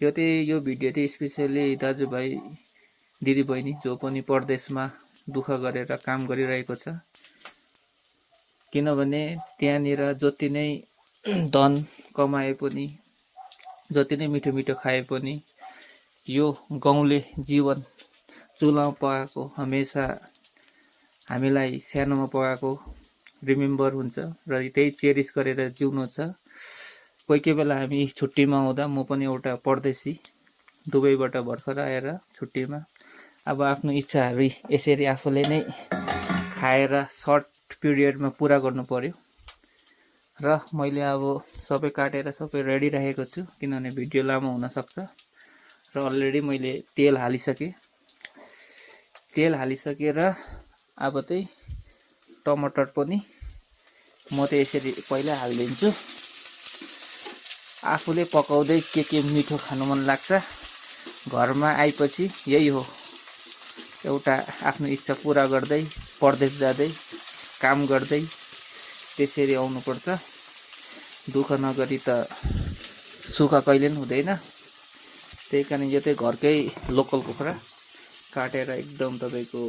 यो भिडियो चाहिँ स्पेसली दाजुभाइ दिदीबहिनी जो पनि परदेशमा दुःख गरेर काम गरिरहेको छ, किनभने त्यहाँनिर जति नै धन कमाए पनि, जति नै मिठो मिठो खाए पनि यो गाउँले जीवन चुलामा पकाएको हमेसा हामीलाई सानोमा पकाएको रिमेम्बर हुन्छ र त्यही चेरिस गरेर जिउनु छ। कोही कोही बेला हामी छुट्टीमा आउँदा, म पनि एउटा परदेशी दुबईबाट भर्खर आएर छुट्टीमा, अब आफ्नो इच्छाहरू यसरी आफूले नै खाएर सर्ट पिरियडमा पुरा गर्नु पर्यो र मैले अब सबै काटेर सबै रेडी राखेको छु, किनभने भिडियो लामो हुन सक्छ। र अलरेडी मैले तेल हालिसकेर अब चाहिँ टमाटर पनि म चाहिँ यसरी पहिला हालिदिन्छु। आफूले पकाउँदै के मिठो खानु मन लाग्छ घरमा आएपछि यही हो, एउटा आफ्नो इच्छा पुरा गर्दै परदेश जाँदै काम गर्दै त्यसरी आउनुपर्छ। दुःख नगरी त सुख कहिले पनि हुँदैन। त्यही कारण यो चाहिँ घरकै लोकल कुखुरा काटेर एकदम तपाईँको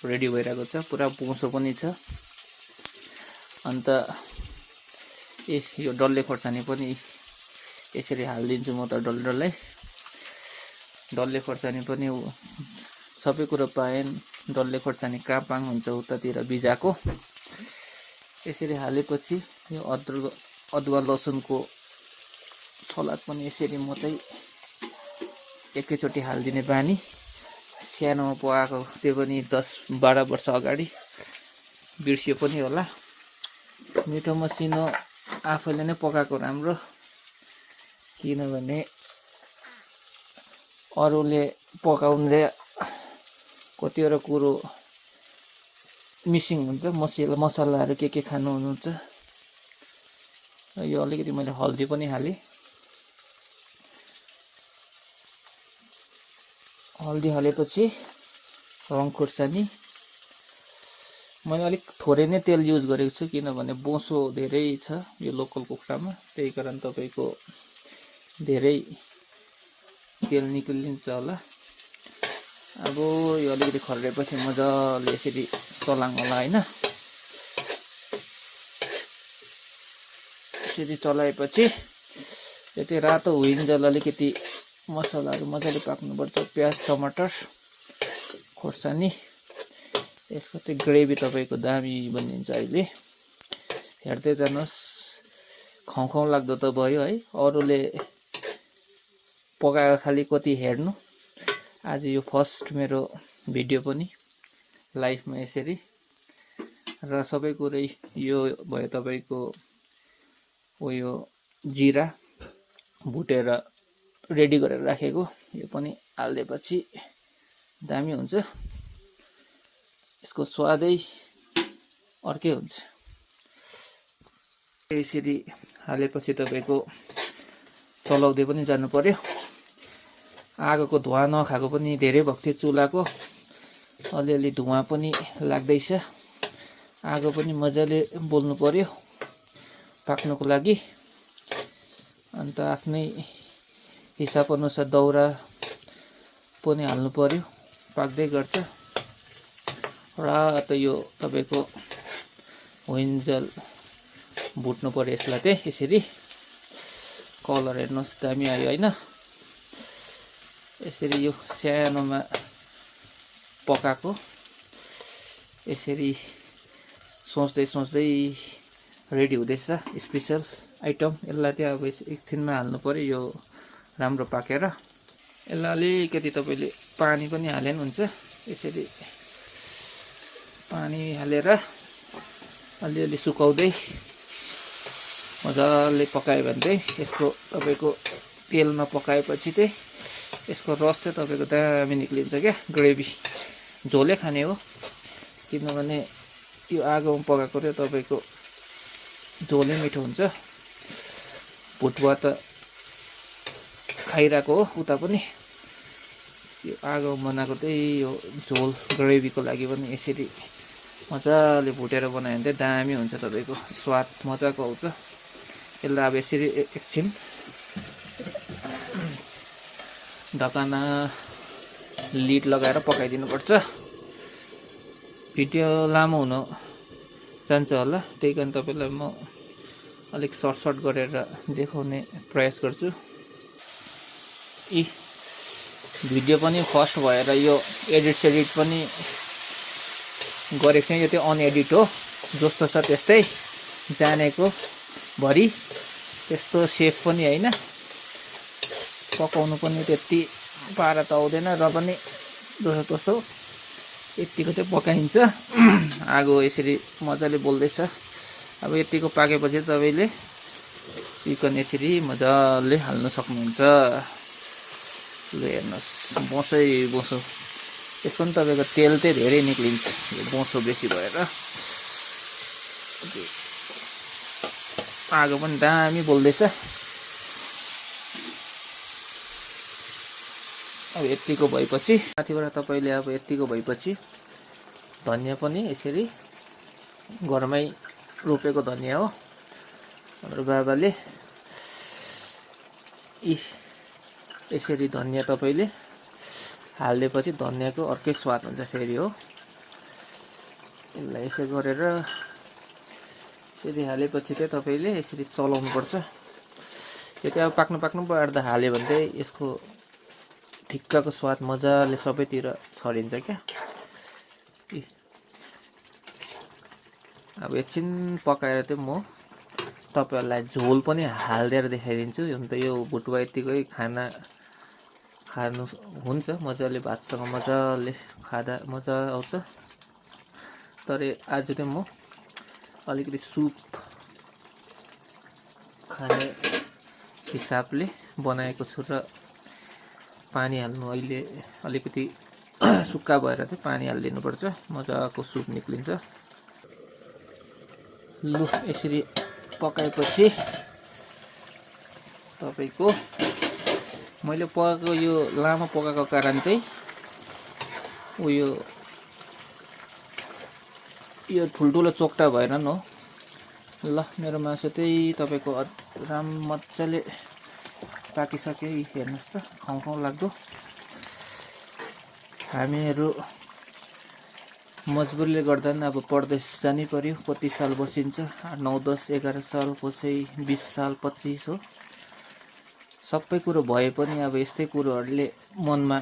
रेडी भइरहेको छ, पुरा बोसो पनि छ। अन्त यो डल्ले खोर्सानी पनि यसरी हालिदिन्छु म त डल्ले खोर्सानी पनि सबै कुरो पाएन। डल्ले खोर्सानी कहाँ पाङ हुन्छ उतातिर बिजाको। यसरी हालेपछि यो अदुवा लसुनको सलाद पनि यसरी म चाहिँ एकैचोटि हालिदिने बानी। सानोमा पकाएको त्यो पनि 10-12 वर्ष अगाडि, बिर्सियो पनि होला। मिठो मसिनो आफैले नै पकाएको राम्रो, किनभने अरूले पकाउने कतिवटा कुरो मिसिङ हुन्छ, मसलाहरू के खानु हुनुहुन्छ। यो अलिकति मैले हल्दी पनि हालेँ। हल्दी हालेपछि रङ खुर्सानी मैले अलिक थोरै नै तेल युज गरेको छु, किनभने बोसो धेरै छ यो लोकल कुखुरामा। त्यही कारण तपाईँको धेरै तेल निक्लिन्छ होला। अब यो अलिकति खर्रेपछि मजाले यसरी चलाङ होला होइन। यसरी चलाएपछि यो चाहिँ रातो हुइन्जेल अलिकति मसलाहरू मजाले पाक्नुपर्छ। प्याज, टमाटर, खोर्सानी, यसको चाहिँ ग्रेभी तपाईँको दामी बनिन्छ। अहिले हेर्दै जानुहोस्, खाउँ लाग्दो त भयो है। अरूले पकाएको खालि कति हेर्नु। आज यो फर्स्ट मेरो भिडियो पनि लाइफमा यसरी, र सबै कुरै यो भयो तपाईँको यो जिरा भुटेर रेडी गरेर राखेको, यो पनि हालिदिएपछि दामी हुन्छ। यसको स्वादै अर्कै हुन्छ। यसरी हालेपछि तपाईँको चलाउँदै पनि जानु पर्यो। आगोको धुवा नखाएको पनि धेरै भएको थियो चुलाको, अलिअलि धुवा पनि लाग्दैछ। आगो पनि मजाले बोल्नु पर्यो पाक्नुको लागि। अन्त आफ्नै हिसाब अनुसार दाउरा पनि हाल्नु पर्यो, पाक्दै गर्छ। र त यो तपाईँको हुइन्जेल भुट्नु पर्यो यसलाई चाहिँ यसरी। कलर हेर्नुहोस् दामी आयो होइन। यसरी यो सानोमा पकाएको यसरी सोच्दै रेडी हुँदैछ स्पेसल आइटम। यसलाई चाहिँ अब एकछिनमा हाल्नु पर्यो यो राम्रो पाकेर। यसलाई अलिकति तपाईँले पानी पनि हाले पनि हुन्छ। यसरी पानी हालेर अलिअलि सुकाउँदै मजाले पकायो भने चाहिँ यसको तपाईँको तेलमा पकाएपछि चाहिँ यसको रस चाहिँ तपाईँको दामी निक्लिन्छ क्या। ग्रेभी झोलै खाने हो, किनभने यो आगोमा पकाएको चाहिँ तपाईँको झोलै मिठो हुन्छ। भुटुवा त खाइरहेको हो उता पनि, यो आगोमा बनाएको चाहिँ यो झोल ग्रेभीको लागि पनि यसरी मजाले भुटेर बनायो भने चाहिँ दामी हुन्छ। तपाईँको स्वाद मजाको आउँछ। यसलाई अब यसरी एकछिन ढकना लिड लगाएर पकाइदिनुपर्छ। भिडियो लामो हुन जान्छ होला, त्यही कारण तपाईँलाई म अलिक सर्ट गरेर देखाउने प्रयास गर्छु। भिडियो पनि फर्स्ट भएर यो एडिट पनि गरेको छैन, यो चाहिँ अनएडिट हो। जस्तो छ त्यस्तै जानेको भरि, त्यस्तो सेफ पनि होइन, पकाउनु पनि त्यति पारा त आउँदैन, र पनि जसो यतिको चाहिँ पकाइन्छ। आगो यसरी मजाले बोल्दैछ। अब यतिको पाकेपछि तपाईँले चिकन यसरी मजाले हाल्न सक्नुहुन्छ। ल हेर्नुहोस्, बोसो यसको पनि तपाईँको तेल चाहिँ धेरै निक्लिन्छ, यो बोसो बेसी भएर। आगो पनि दामी बोल्दैछ। अब यतिको भएपछि माथिबाट तपाईँले अब यतिको भएपछि धनियाँ पनि यसरी घरमै रोपेको धनियाँ हो हाम्रो बाबाले। यसरी धनियाँ तपाईँले हालिदिएपछि धनियाँको अर्कै स्वाद हुन्छ फेरि हो। यसलाई यसो गरेर यसरी हालेपछि चाहिँ तपाईँले यसरी चलाउनु पर्छ। त्यो चाहिँ अब पाक्नु पर्दा हाल्यो भने चाहिँ यसको ठिक्कको स्वाद मजाले सबैतिर छरिन्छ क्या। अब एकछिन पकाएर चाहिँ म तपाईँहरूलाई झोल पनि हालिदिएर देखाइदिन्छु। हुन त यो भुटुवा यतिकै खानु हुन्छ मजाले, भातसँग मजाले खाँदा मजा आउँछ। तर आज चाहिँ म अलिकति सुप खाने हिसाबले बनाएको छु र पानी हाल्नु अहिले अलिकति सुक्खा भएर चाहिँ पानी हालिदिनुपर्छ, मजाको सुप निक्लिन्छ। लु यसरी पकाएपछि तपाईँको मैले पकाएको यो लामो पकाएको कारण चाहिँ यो ठुल्ठुलो चोक्टा भएर न हो। ल मेरो मासु चाहिँ तपाईँको मजाले पाकिसक्यो। हेर्नुहोस् त, खाउँ लाग्दो। हामीहरू मजबुरीले गर्दा पनि अब परदेश जानै पर्यो। कति साल बसिन्छ, 9, 10, 11 साल, कसै 20 साल, 25 हो। सबै कुरो भए पनि अब यस्तै कुरोहरूले मनमा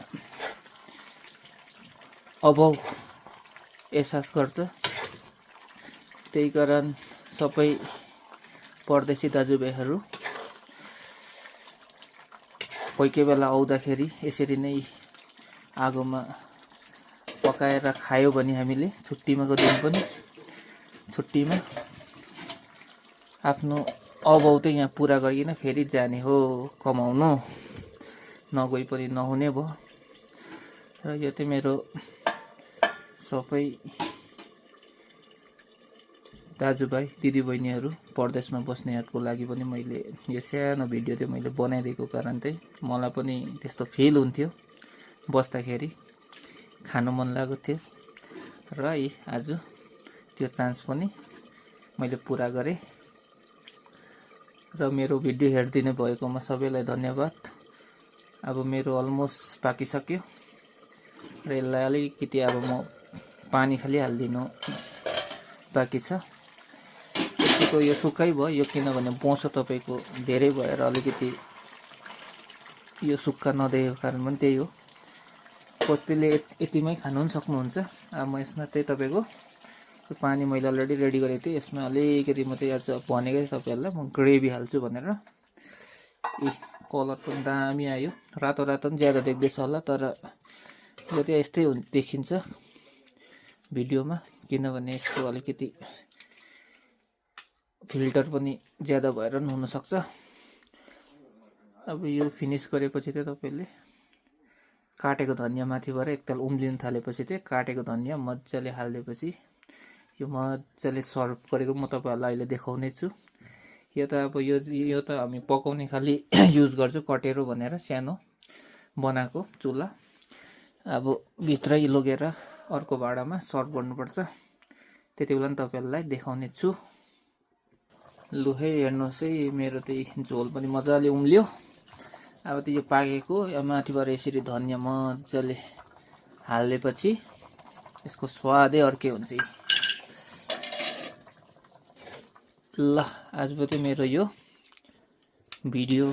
अभाव एहसास गर्छ। त्यही कारण सबै परदेशी दाजुभाइहरू कोही बेला आउँदाखेरि यसरी नै आगोमा पकाएर खायो भने हामीले छुट्टीमाको दिन पनि छुट्टीमा आफ्नो अभाव चाहिँ यहाँ पुरा गरिकन फेरि जाने हो कमाउनु, नगई पनि नहुने भयो। र यो चाहिँ मेरो सबै दाजुभाइ दिदीबहिनीहरू परदेशमा बस्नेहरूको लागि पनि मैले यो सानो भिडियो चाहिँ मैले बनाइदिएको कारण चाहिँ मलाई पनि त्यस्तो फिल हुन्थ्यो, बस्दाखेरि खानु मन लागेको थियो। र आज त्यो चान्स पनि मैले पुरा गरेँ। र मेरो भिडियो हेरिदिनु भएकोमा सबैलाई धन्यवाद। अब मेरो अलमोस्ट पाकिसक्यो र यसलाई अलिकति अब म पानी खालि हालिदिनु बाँकी छ। यतिको यो सुक्खै भयो, यो किनभने बोसो तपाईँको धेरै भएर अलिकति यो सुक्खा नदिएको कारण पनि त्यही हो। कतिले यतिमै खानु पनि सक्नुहुन्छ। अब म यसमा चाहिँ तपाईँको यो पानी मैले अलरेडी रेडी गरेको थिएँ, यसमा अलिकति म चाहिँ आज भनेकै तपाईँहरूलाई म ग्रेभी हाल्छु भनेर। कलर पनि दामी आयो, रातो पनि ज्यादा देख्दैछ होला, तर यो चाहिँ यस्तै देखिन्छ भिडियोमा, किनभने यसको अलिकति फिल्टर पनि ज्यादा भएर पनि हुनसक्छ। अब यो फिनिस गरेपछि चाहिँ तपाईँले काटेको धनियाँ माथिबाट एकताल उम्लिन थालेपछि चाहिँ काटेको धनियाँ मजाले हालिदिएपछि यो मजाले सर्भ गरेको म तपाईँहरूलाई अहिले देखाउने छु। यो त अब यो त हामी पकाउने खालि युज गर्छु, कटेरो भनेर सानो बनाएको चुल्हा। अब भित्रै लगेर अर्को भाँडामा सर्भ गर्नुपर्छ, त्यति बेला पनि तपाईँहरूलाई देखाउने छु। लु है हेर्नुहोस् है, मेरो त्यही झोल पनि मजाले उम्ल्यो अब त यो पाकेको यो माथिबाट यसरी धनिया मजाले हालेपछि यसको स्वादै अर्कै हुन्छ। ल आजको मेरो यो भिडियो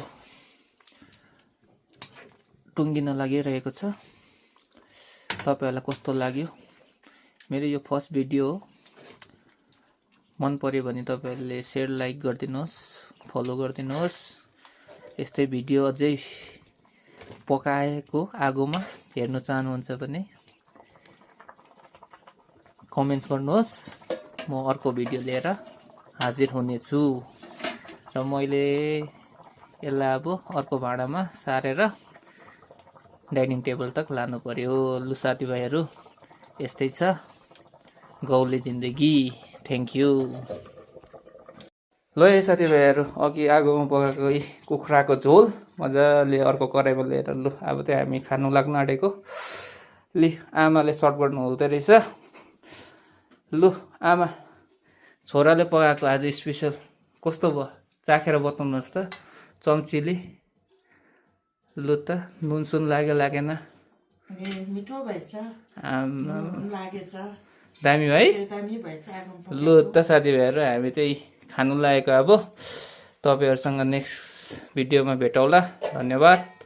टुङ्गिन लागिरहेको छ। तपाईहरुलाई कस्तो लाग्यो? मेरो यो फर्स्ट भिडियो हो। मन पर्यो भने तपाईहरुले शेयर लाइक गरिदिनुहोस्, फलो गरिदिनुहोस्। यस्तै भिडियो अझै पकाएको आगोमा हेर्न चाहनुहुन्छ भने कमेन्ट्स गर्नुहोस्। म अर्को भिडियो लिएर हाजिर हुनेछु र मैले यसलाई अब अर्को भाँडामा सारेर डाइनिङ टेबल तक लानु पर्यो। लु साथीभाइहरु, यस्तै छ गाउँले जिन्दगी। Thank you. ल है साथीभाइहरु, अघि आगोमा पकाएको कुखुराको झोल मजाले अर्को कराईमा लिएर लु अब चाहिँ हामी खानु लाग्न आँटेको। लि आमाले सर्भ गर्नु हुँदै रहेछ। लु आमा, छोराले पकाएको आज स्पेशल कस्तो भयो चाखेर बताउनुहोस् त चम्चीले। लु त नुनसुन लाग्यो लागेन? मिठो भएछ, लागेछ, दामी है? दामी भएछ। लु त साथीभाइहरु, हामी चाहिँ खानु लागेको अब। तपाईहरुसँग नेक्स्ट भिडियोमा भेटौँला। धन्यवाद।